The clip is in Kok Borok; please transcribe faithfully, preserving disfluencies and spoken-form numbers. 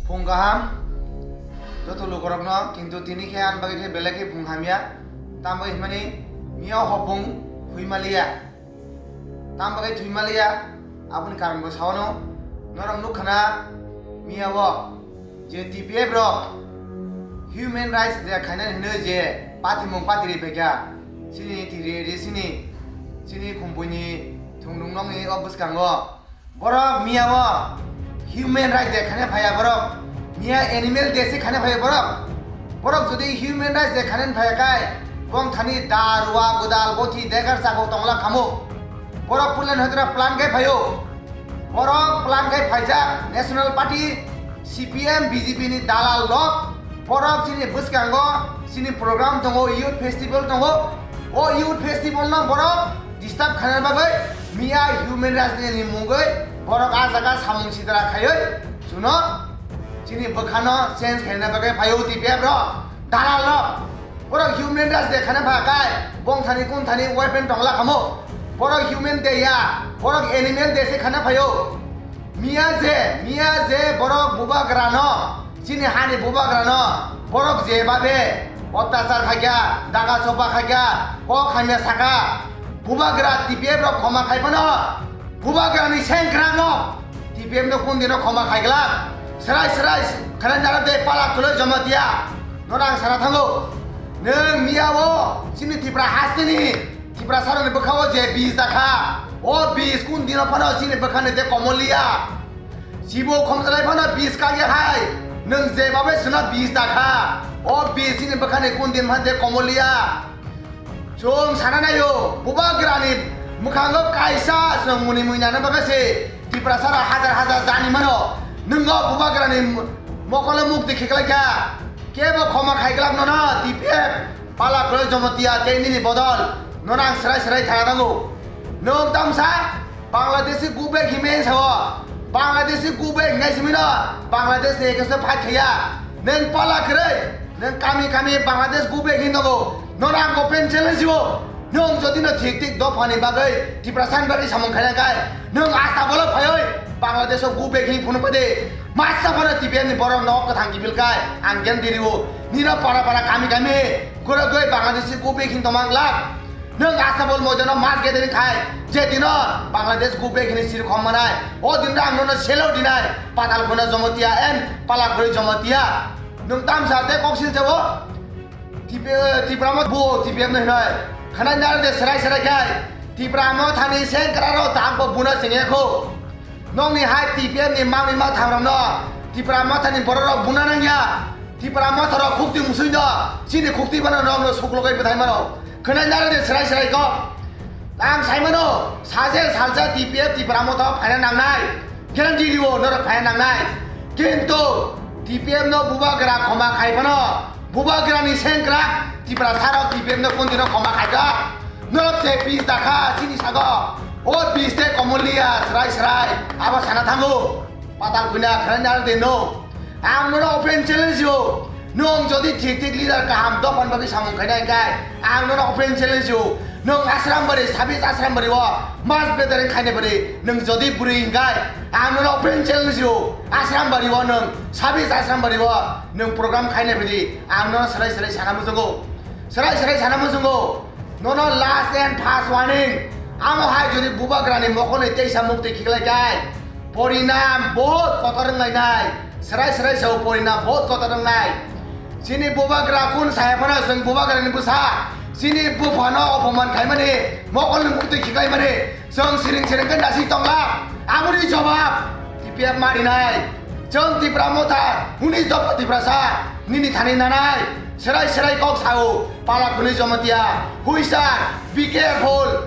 Phung kaham joto lukurokno, kintu tini khe ani bagwi khe belai khe phung hamya. Tamo bagwi hwnmani miya o hopung phui maliya. Tamo bagwi thwi maliya, aboni karon bo sawano. Norok nukha na miya o je T P F rok human rights de khainani hwnwi je patimung patiri phaikha chini tiri ri sini, chini khumpuini thungrung nokni o bwskango. Borok miya o human rights de khaina phaiya borok. Miya animal de se khaina phaiya borok. Borok jodi human rights de khaina phaiya kai, bongthani da, rua, godal, bothi, degar, chakok tongla khamu. Borok pulan hoitra plan khai phaio. Borok plan khai phaijak National Party, C P M, B J P ni dalal rok. Borok chini bwskango chini program tongo, youth festival tongo. O youth festival no borok disturb khaina bagwi miya human rights day ni mungwi borok a jaga samung sitra khaiwi chuno chini bwkhano change khaina bagwi phaio T P F rok, dalal rok. Borok human rights day khaina pha kai, bongthani kunthani weapon tongla khamu. Borok human day ya, borok animal day se khaina phaio. Miya je, miya je borok bubagrano, chini hani bubagrano, borok je babe otyachar khaikha, daga choba khaikha, kok hamya sakha, bubagra T P F rok khoma khai phano, bubagrani sengkra no T P F no kun dino khoma khaiglak? Srai srai khana nara de pala kwlwi Jamatia. Nono ang sana thango. Nwng miya o chini Tipra hasteni Tiprasarokni bwkha o je bis dakha, o bis kun dino phano chini bwkhani de komoliya. Chibo khomjalai phano bis kagya hai, nwng je babe suna bis dakha, o bis chini bwkhani kun din phan de komoliya. Chwng sana naio, bubagrani mwkhango kaisa chwng muni muinano bagwi se Tiprasarok hajar hajar jani mano. Nwng o bubagrani mokolo mukti khiklaikha, kebo khoma khaiglak nono T P F. Pala kwlwi Jamatia tei nini bodol, nono ang srai srai thana nango. Nwng tamsa Bangladeshi go back himwi sao. Bangladeshi go back hinai simi no Bangladesh ni ekhe fight khaiya. Nwng pala kwrwi, nwng kami kami Bangladesh go back hin tongo. Nono ang open challenge o. Nwng jodi no thik thik dophani bagwi Tiprasa ni bagwi samung khaina kai, nwng asta bolo phaiwi Bangladesh o go back hin phunuk pade. Masa phano T P F ni borok nok kwthang kiphil kai, ang gen diri o. Nino para para kami kami gura goi Bangladeshi go back hin tongma glak. Nwng Astabol moidano mass gathering khai, je dino Bangladesh go back hini siri khom manai, o din ang nono selo dinai, Patal Khuna Jamatia and Palakhuri Jamatia. Nwng tamsa tei kok sil jabo, Tip-, Tipra mo bo T P F no hinoi. Khanai naro de serai serai khai, Tipra mo thani sengkra ro tak bo buna sengya kho. Nokni hai T P F ni mangni ma thangrokno Tipra Mothani bororok buna nangya. Tipra Motharok khukti musui no, chini khukti bana nokno suklogwi bwthai mano. Khwnai narwkni srai srai kok. Ang sai mano, sajel salsa T P F Tipra Motha phaina nangnai. Guarantee rio norok phaina nangnai. Kintu T P F no bubagra khoma khai phano, bubagrani sengkrak Tiprasarok T P F no kundino khoma khaijak. Norok se bis dakha chini sago. O bis tei komoliya srai srai. Abo sana thango. Patal Khuna khwnai narwk de no. Ang nono open challenge o. Nwng jodi thik thik leader kaham dophani bagwi samung khainai hwnkhe, ang nono open challenge o. Nwng Asrambari, sabis Asrambari o mas betering khainai bari nwng jodi bwrwi hwnkhe, ang nono open challenge o. Asrambari o nwng, sabis Asrambari o nwng program khainai bari ang nono srai srai sana muchungo. Srai srai sana muchungo. Nono last and first warning. Amo hai jodi bubagrani mokolni teisa mukti khiklai kai, porinam bahut kotor wnglainai. Srai srai sao porinam bahut kotor wngnai. Chini bubagra kun saya phano chwng bubagrani bwsa. Chini buphano opoman khaimani, mokolni mukti khiklaimani. Chwng siring siring khe nasik tongla. Aboni jobab T P F marinai. Chwng Tipra Motha, unis dopha Tiprasa, nini thani nanai. Srai srai kok sao, Palakhuni Jamatia, huisar, be careful.